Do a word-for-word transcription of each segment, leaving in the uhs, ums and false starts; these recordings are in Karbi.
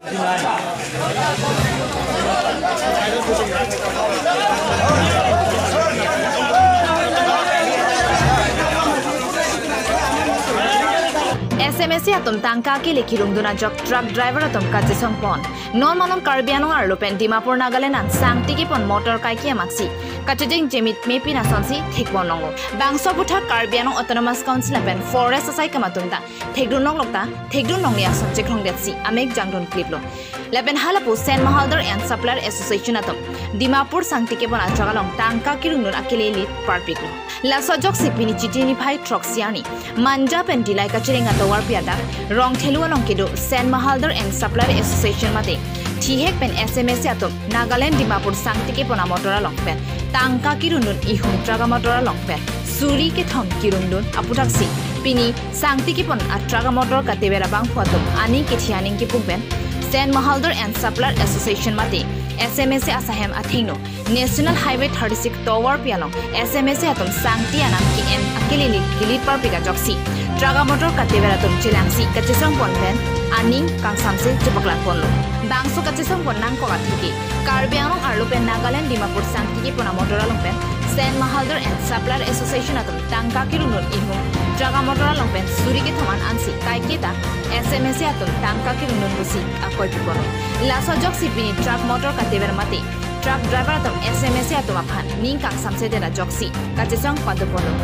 S M S A atum tangka kele kirungdun ajok truck driver atum kachesongpon. Non malom Karbi Anglong arlo pen Dimapur Nagaland an sangti kepon motor kaike amatsi kachejeng jemit mepin asonsi thekpon longlo. Bangso aputhak Karbi Anglong Autonomous Council lapen Forest asai kamatum ta thekdun longlok ta thekdun longle ason chekrongdetsi amek jangdun kliplo. Lapen halapu Sen Mahaldar and Supplier Association atum Dimapur sangti kepon a-truck along tangka kirungdun akele lit parpiklo. Laso ajoksi pini Chiti niphai throksi arni Manja pen Dillai kachereng atovarpi adak Rongthelu along kedo Sen Mahaldar and Supplier Association mate thihek pen S M S A atum Nagaland Dimapur sangti kepon amotor along pen tangka kirungdun ihum truck amotor along pen suri kethom kirungdun aputhaksi pini sangti kepon a-truck amotor katever abangphu atum aning kethi aning kipung pen Sen Mahaldar and Supplier Association mate S M S A asahem athengno National Highway thirty-six tovarpi along S M S A atum sangti anam ke-en akele lit kilit parpik ajoksi truck amotor katever atum chelangsi kachesongpon pen aning kangsamse chepaklang ponlo. Bangso kachesongpon nangkok atheke Karbi Anglong arlo pen Nagaland Dimapur sangti kepon amotor along pen Sen Mahaldar and Supplier Association atum tangka kirungdun ihum truck amotor along pen suri kethom an ansi kaike ta S M S A atum tangka kirungdun pusi akoi piponlo. Laso ajoksi pini truck motor katever mate truck driver atum S M S A atum aphan ning kangsamsedet ajoksi kachesong padoponlo.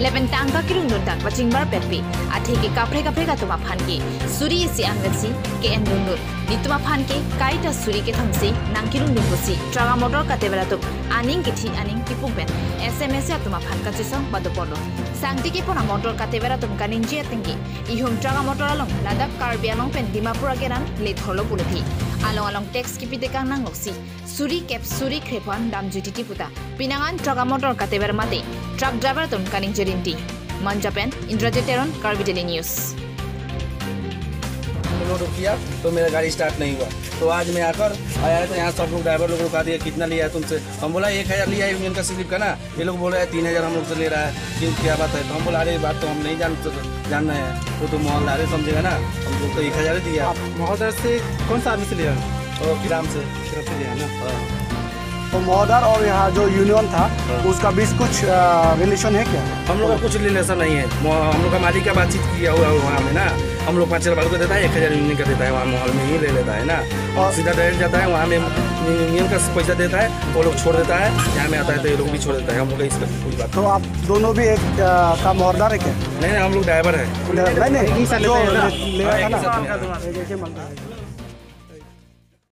Lapen tangka kirungdun ta pachingbar petpi atheke kaprek kaprek atum aphan ke suri isi anvetsi ke-en dundun. Netum aphan ke kaita suri kethomsi nangkirungdun pusi truck amotor katever atum aning kethi aning kipung pen S M S A atum aphan kachesong padoponlo. Sangti kepon amotor katever atum kaningje atengke ihum truck amotor along ladak Karbi Anglong pen Dimapur akeran lethorlo pulote along along tax kipi tekang nangloksi suri kep suri krephan damjui titi puta pinangan truck amotor katever mate truck driver atum kaningje rinti. Manja pen Indrajit Teron, Karbi Daily News. Load किया तो मेरा गाड़ी स्टार्ट नहीं हुआ। तो आज मैं आकर आया तो यहाँ सब लोग ड्राइवर लोग रुका दिया, कितना लिया है तुमसे? हम बोला एक हजार लिया है यूनियन का स्लिप का ना। ये लोग बोल रहे हैं तीन हजार हम लोग से ले रहा है, क्यों, क्या बात है? तो हम बोला अरे ये बात तो हम नहीं जान जान रहे हैं, वो तो मोहल्ला समझेगा ना, हम लोग तो एक हजार ही दिया। आप महोदर से कौन सा आदमी से लिया? और किराम से। तरफ से लिया ना? हाँ। तो महोदर और यहाँ जो यूनियन था, हाँ। उसका बीच कुछ, अ, रिलेशन है क्या? हम लोग का कुछ रिलेशन नहीं है। मो-, हम लोग का मालिक का बातचीत किया हुआ है वहाँ में ना। हम लोग पाँच हजार बालू का देता है, एक हजार यूनियन का देता है, वहाँ मोहल्ला में ही ले लेता है ना। और और सीधा डायरेक्ट जाता है, वहाँ में यूनियन का पैसा देता है, वो लोग छोड़ देता है, यहाँ में आता है तो ये लोग भी छोड़ देता है। हम लोग का इसका कोई बात तो आप दोनों भी एक, अ, का महोदर है क्या? नहीं, नहीं, हम लोग ड्राइवर है। नहीं, नहीं, नहीं, जो ले-, ले रहा था ना? हाँ, एक ही साथ में। एक ही मालिक है।